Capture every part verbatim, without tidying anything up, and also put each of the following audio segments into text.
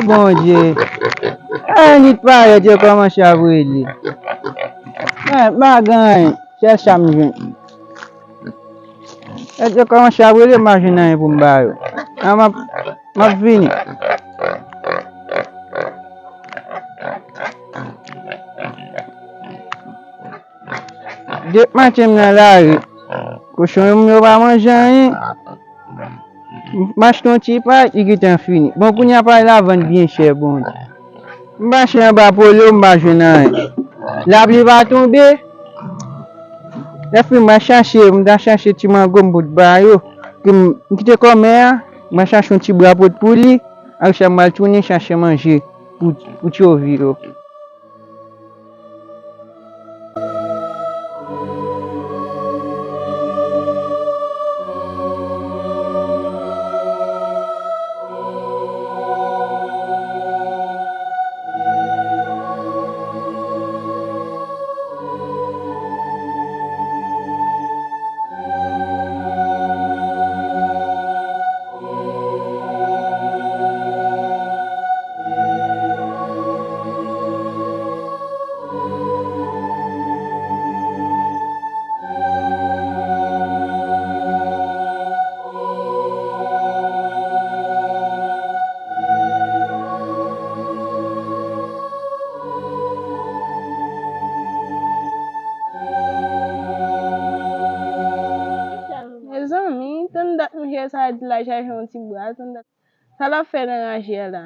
Bondye. Ann li parèt, yo kòmanse ap rele. Mwen pa gen anyen, sèl sa m jwenn. Lè yo kòmanse ap rele, m pa jwenn anyen pou m ba yo. A, m ap, m ap vini. Depi maten m nan lari, kochon yo, m yo pa manje anyen. M achte yon ti pay, li gentan fini. Bon, kounye a pay la vann byen chè, bon. M mache anba polo, m pa jwenn anyen. Lapli pa tonbe. Lè fini, m al chache, m ta chache ti mango m pot ba yo. Ke m, m kite kòmè a, m al chache yon ti bra pot pou li. Apre sa, m al tounen chache manje pou, pou tchovi yo. Mezanmi, tann dat misye sa di la chache yon ti bra, tann dat. Sa l ap fè nan raje a la?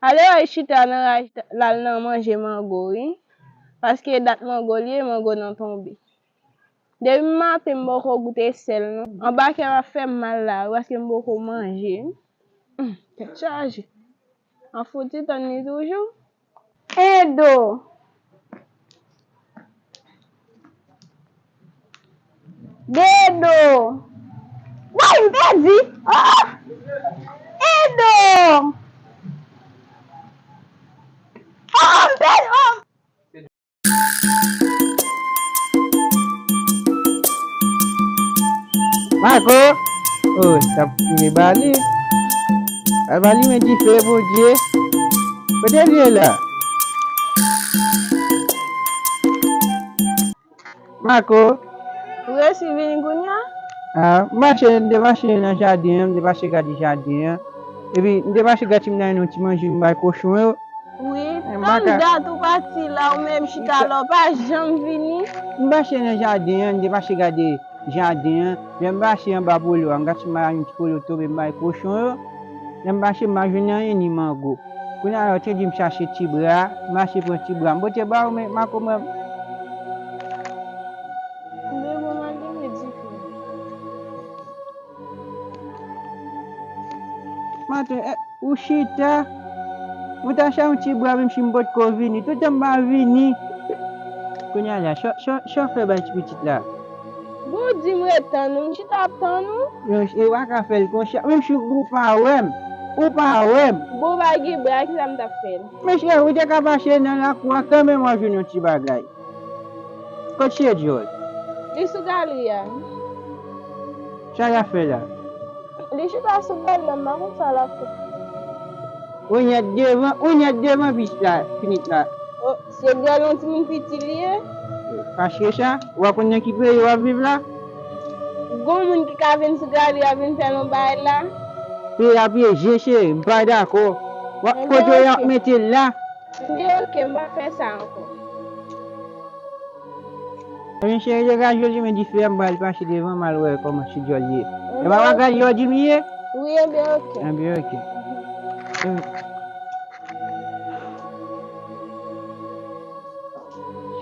Ale wè l chita nan raje, l al nan manje mango, wi. Paske dat mango li ye, mango nan tonbe. Depi maten, m poko goute sèl, non. Anba kè m ap fè m mal la, wi, paske m poko manje. Hum, tèt chaje. An fouti tann li toujou. Edo. Dedo. Woy, m pèdi. Oh, oh. Edo. Oh, oh, m pèdi. Oh. Marco! Oh, t ap fime bali. Al bali men dife, Bondye. Kote l ye la? Marco! Ou resi vini kounye a? Ah, m mache, m te mache nan jaden an, m te mache gade jaden an. Epi, m te mache gade si m ta jwenn yon ti manje m bay kochon yo. Wi, tann dat ou pati la, ou menm chita la, ou pa janm vini. M mache nan jaden an, m te mache gade jaden an. Lè m mache anba polo a, m gade si m pa jwenn ti polo tonbe m bay kochon yo. Lè m mache, m pa jwenn anyen, ni mango. Kounye a la, ou te di m chache ti bra, m mache pran ti bra. M pote ba ou, men Marco, mwen. M te bon, m al limen dife. Maten, eh, ou chita. Ou ta chache yon ti bra, menm si m potko vini. Toutan m pa vini. Kounye a la, sa, sa, sa w fè bay ti pitit la? Bon, di m ret tann ou, m chita ap tann ou. Yo, e w pa ka fè l konsa. Menm si ou pa wè m, ou pa wè m. Bon, pa gen bra, ki sa m t ap fè l? Men cheri, ou te ka mache nan lakou a kanmenm, w a jwenn yon ti bagay. Kot Che Dyòl? Li sou galri a. Sa l ap fè la? Li chita sou galri a, m pa konn sa l ap fè. Ou nèt devan, ou nèt devan bis la, pitit la. Oh, Che Dyòl yon timoun piti li ye. Paske sa, ou pa konn nan ki peyi w ap viv la? Gon moun ki ka vin sou galri a vin fè nou bagay la? Peyi a pyeje, cheri, m pa dakò. W ap kote y ap mete l la. Ebyen, oke, m pa fè sa ankò. Ebyen, cheri, degaje w, limen dife a, m pral pase devan, m al wè kòman Che Dyòl ye. E pa bagay yo di m ye? Wi, ebyen, oke. Ebyen, oke.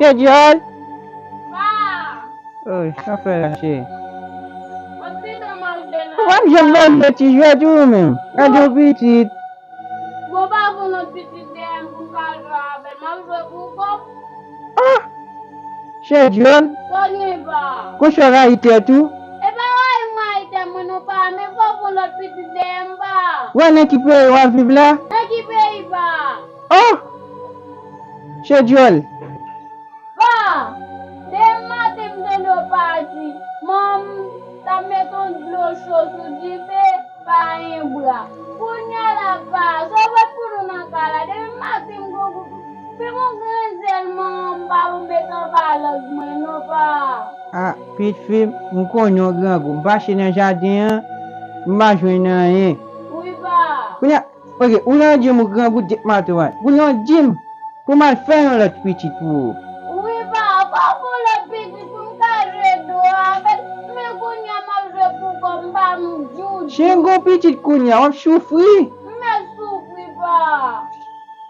Che Dyòl! Pa! Oy, sa fè la, cheri? Ou p ap janm ban m yon ti jwèt ou menm? Gade yon pitit. Bon, pa voye lòt pitit dèyè m pou m ka jwe avè l. M ap jwe pou kòb. Ah! Che Dyòl. Sa w gen pa? Konsa w rayi tèt ou? E pa rayi m rayi tèt mwen non pa, men fò w voye lòt pitit dèyè m pa. Wè nan ki peyi w ap viv la? Nan ki peyi pa? Oh! Che Dyòl. Pa! Depi maten m tande w pa di, manman m t ap met yon dlo cho sou dife, pa gen bra. Kounye a la pa, sa w fè pou Nan kay la, depi maten m grangou, pi m grangou sèlman, m pa pou met anba lang mwen non, pa. A, pitit fi m, m konnen w grangou. M mache nan jaden an, m pa jwenn anyen. Wi, pa. Kounye a, oke, ou nan di m ou grangou depi maten w a. Kounye a w di m pou m al fè yon lòt pitit pou ou. Wi, pa, pa pou lòt pitit pou m ka jwe dwo avè l. Men kounye a m ap jwe pou kò m, pa m djouj. Chengo pitit kounye a, w ap soufri. M mèt soufri, pa.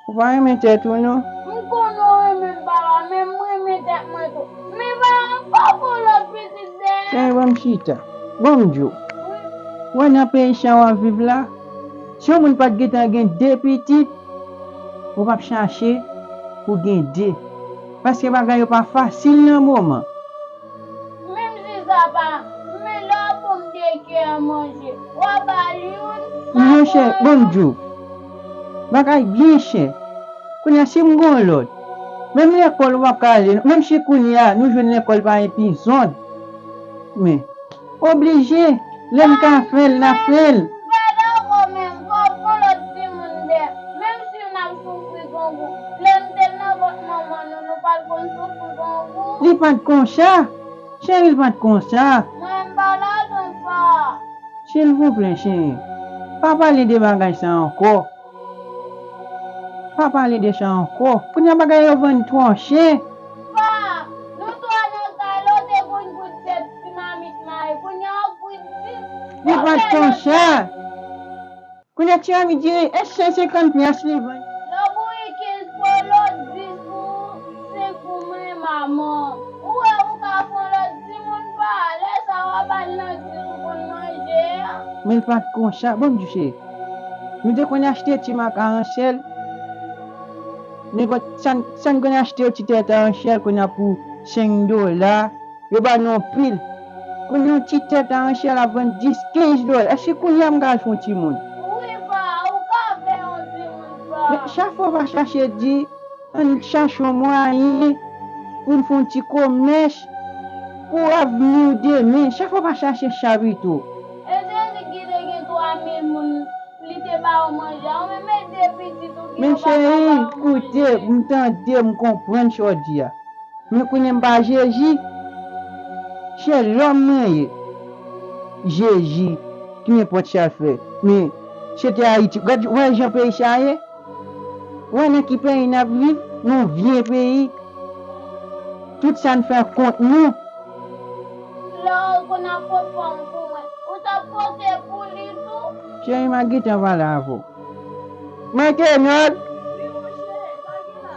Ou pa renmen tèt ou, non? M konnen w renmen m, papa, men m renmen tèt mwen tou. Men, pa, m pa pou lòt pitit dèyè. Chéri, ban m chita. Ban m di w. Wi. Ou wè nan peyi sa w ap viv la, si yon moun pa t gentan gen de pitit, ou p ap chache pou gen de. Paske bagay yo pa fasil nan moman. Menm si sa pa, men lè w ap ban m de kè manje, w a ba l youn, m a... Monchè, ban m di w, bagay byen chè. Kounye a, si m gon lòt, menm lekòl ou p ap ka ale non. Menm si kounye a, nou jwenn lekòl pa epizòd. Men, oblije, lè n ka fè l, n a fè l. M pa dakò menm, fò w pran lòt timoun dèyè. Menm si n ap soufri grangou, lè n te nan vant manman nou, nou pa t konn soufri grangou. Li pa t konsa. Cheri, li pa t konsa. Mwen, m pa lajan, pa. Silvouplè, cheri, pa pale de bagay sa ankò. Pa pale de sa ankò. Kounye a bagay yo vann twò chè. Pa, nou twa nan kay la, w te konn kout sèt ti mamit mayi. Kounye a w kout dis. Li pa t konsa. Kounye a ti mamit di, e senk senkant pyas li vann. Lè w bouyi kenz polo, dis pou senk pou mwen, manman. Ou wè ou ka fè yon lòt timoun pa, lè sa w a ba l nan dis ou konn manje a. Men l pa t konsa, bon, m di w cheri. Nou te konn achte ti makaron sèl. Nenpòt sa n, sa n konn achte yo ti tèt aranchèl kounye a pou senk dola. Yo ba nou anpil. Kounye a yon ti tèt aranchèl ap vann dis, kenz dola. Èske kounye a m ka al fè yon timoun? Wi, pa, ou ka fè yon timoun, pa. Men chak fwa w pa chache di, ann chache yon mwayen pou n fè yon ti komès pou avni w demen. Chak fwa w pa chache sa pito. E Jezi ki te gen twa mil moun, li te ba yo manje a, ou menm e de pitit ou gen, men ou pa ka ba yo manje. Men cheri, koute, m tande, m konprann sa w di a. Men kounye a m pa Jezi, se lòm mwen ye. Jezi, ki nenpòt sa l fè. Men, se te Ayiti. Gad, wè jan peyi sa ye? Wè nan ki peyi n ap viv? Yon vye peyi. Tout sa n fè kont nou. Lè w konn ap pot pòm pou mwen, ou t ap pote pou li tou? Cheri, m a gentan pale avè w. Mwen te nòd. Wi, monchè, sa gen la.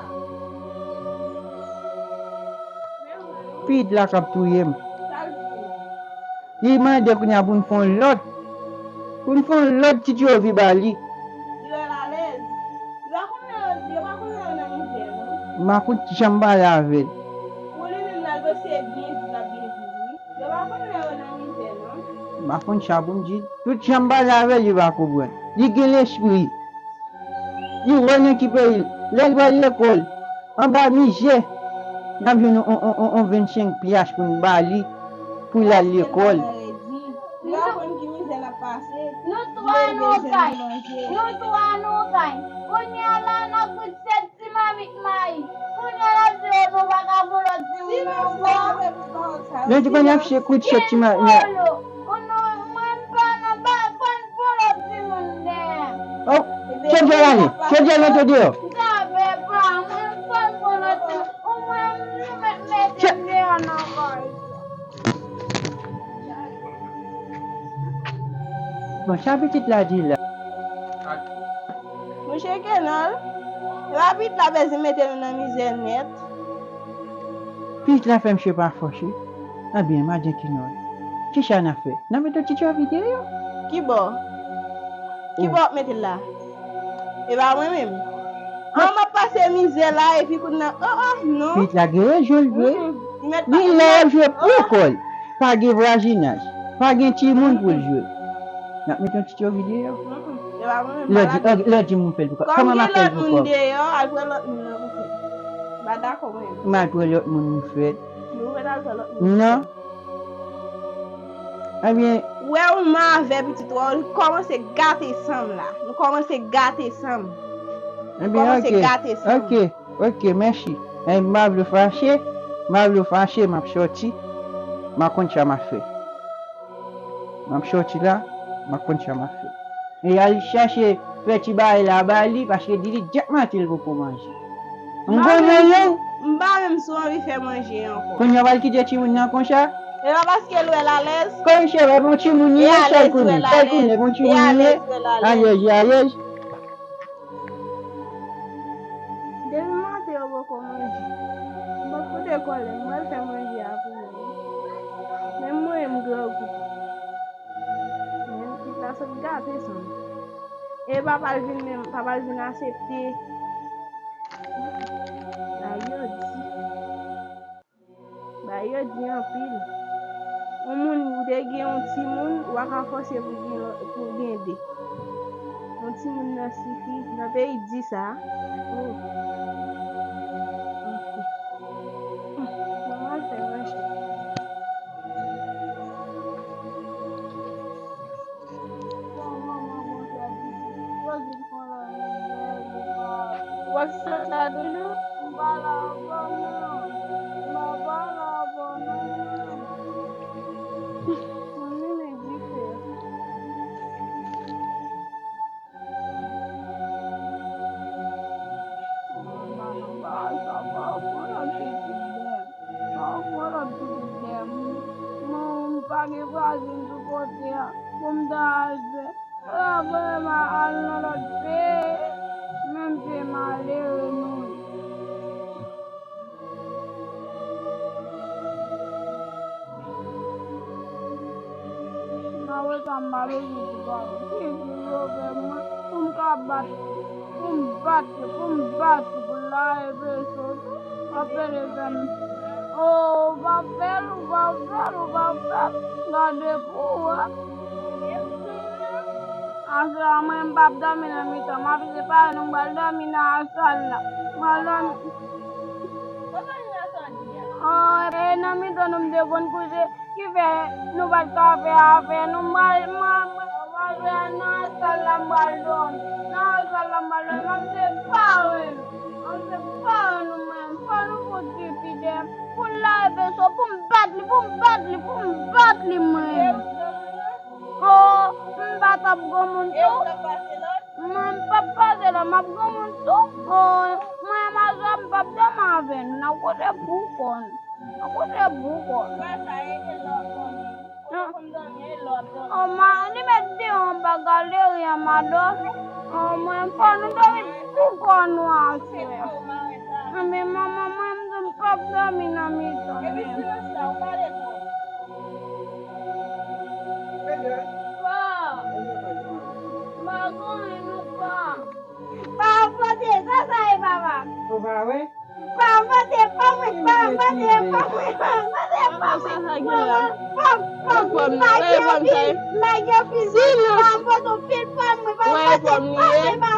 Pitit la k ap touye m. Sa l di? Li mande kounye a pou n fè yon lòt. Pou n fè yon lòt ti tyovi ba li. Li wè l alèz. Li pa konn nan, li pa konn nan mizè, non. M pa konn jan m pale avè l. Pou li menm, l al pase byen di l ap byen viv, wi. Yo pa konn lè yo nan mizè, non. M pa konn sa pou m di. Tout jan m pale avè l, li pa konprann. Li gen lespri. Li wè nan ki peyi l. Lè l pral lekòl, anba mizè, n ap jwenn yon, yon, yon, yon vennsenk pyas pou n ba li, pou l al lekòl. Li pa konn ki mizè l ap pase. Nou twa nan kay. Nou twa nan kay. Kounye a la, n ap pran sèt ti mamit mayi. Kounye a la, se nou pa ka pran lòt timoun ankò. Yo di konn y ap se kout sèt ti mamit. Kounye a mwen pa nan ba, pa n pran lòt timoun dèyè. Oh, Chedjè ale, Chedjè mete deyò. Sa fè pa, mwen pa n pran lòt timoun. Ou mwen, nou mèt mete m deyò nan kay. Bon, sa pitit la di la. Monchè Kenòl, epa pitit la bezwen mete nou nan mizè nèt. Pitit la fè misye pa fòs wi. Ebyen, madan Kenòl, kisa n ap fè? N ap mete yon ti tchòvi deyò. Kibò? Kibò w ap mete l la? E pa mwen menm. An, m ap pase mizè la, epi kounye a, oh, oh, non. Pitit la gen rezon l jwe. Mm, mm. Li mèt pa, li lè l ap jwe pou kò l. Pa gen vwajinaj. Pa gen timoun pou l jwe. N ap mete yon ti tchòvi deyò. Mm, mm. E pa mwen menm, m pa dakò. Lè di, lè di moun fè l pou kò. Kòman m ap fè l pou kò? Kòm gen lòt moun deyò, al pran lòt moun nan pou fè l. M pa dakò mwen menm. M al pran lòt moun pou fè l. Non. Ebyen. Wè ou mavè pitit ou, ou kòmanse gate san m la. Nou kòmanse gate san m. Ebyen, kòmanse gate san m. Ok, ok, mèsi. Ebyen, m pa vle w fache, m pa vle w fache, m ap sòti, m a konn sa m ap fè. M ap sòti la, m a konn sa m ap fè. E al chache fè ti bagay la ba li, paske di li djak maten l poko manje. M konnen yo. M pa menm si w anvi fè manje ankò. Kounye a w al kite timoun nan konsa? E pa paske l wè l alèz? Kòm se wè bon timoun li ye, sa l konnen. Sa l konnen, bon timoun li ye. Alèz, alèz. Depi maten yo poko manje. M poko dekole, m pral fè manje a pou yo. Menm mwen, m grangou. Men pitit la sot gate san m. E papa l vin menm, papa l vin asepte. Bagay yo di. Bagay yo di anpil. Yon moun ou te gen yon timoun, ou pa ka fòse pou gen, pou gen de. Yon timoun nan sifi, nan peyi di sa. Oh. Ok. Manman fè manje. Wè sa sa toujou? M pa la avè w non. M pa la avè w non. Mwen menm e dife. Mwen pa la avè w non. Mwen pa gen vwazen sou kote a pou m ta al fè. Yo ap voye m al nan lòt peyi, menm se malere nou ye. Malere sa m pa bezwen ti gason. Ki di yo fè mwen pou m ka bat, pou m bat, pou m bat, pou lave peso tou. Apele fè m. Oh, ou pa fè l, ou pa fè l, ou pa fè l. Gade pou ou wè. Aswè a, mwen, m p ap dòmi nan mitan. M ap separe nou, m pral dòmi nan sal la. M pral dòmi. Oh, e nan mitan nou m te konn kouche. Ki fè nou pa t ka fè afè nou. M pral, m pral, m pral nan sal la, m pral dòmi. Nan sal la, m pral dòmi. M ap separe nou. M ap separe nou, mwen. Fò nou fout ti fi dèyè m. Pou l lave peso, pou m bat li, pou m bat li, pou m bat li, mwen. Oh, m pa t ap granmoun tou. Mwen, m p ap pase la, m ap granmoun tou. Oh, mwen, m a zwa, m p ap dòmi avè nou. N a kote pou kò nou. Akote bouko. Sa sa ye, e lè w ap dòmi. Ou konn dòmi, e lè w ap dòmi. Oh, ma, li met deyò anba galeri a, ma dòmi. Oh, mwen, fò nou dòmi bouko nou aswè. Se pa ou mare sa. Anben, manman, mwen, m di m p ap dòmi nan mitan. Epi silans la, ou pale twòp. Pa. Pa konnen nou pa. Pa pote, sa sa ye, papa? Ou pa wè? Pa pote, pa mwen, pa pote, pa mwen, pa pote, pa mwen, pa, pa, pa, pa gen pil, pa gen pil, pa pote pil, pa mwen, pa pote, pa mwen, pa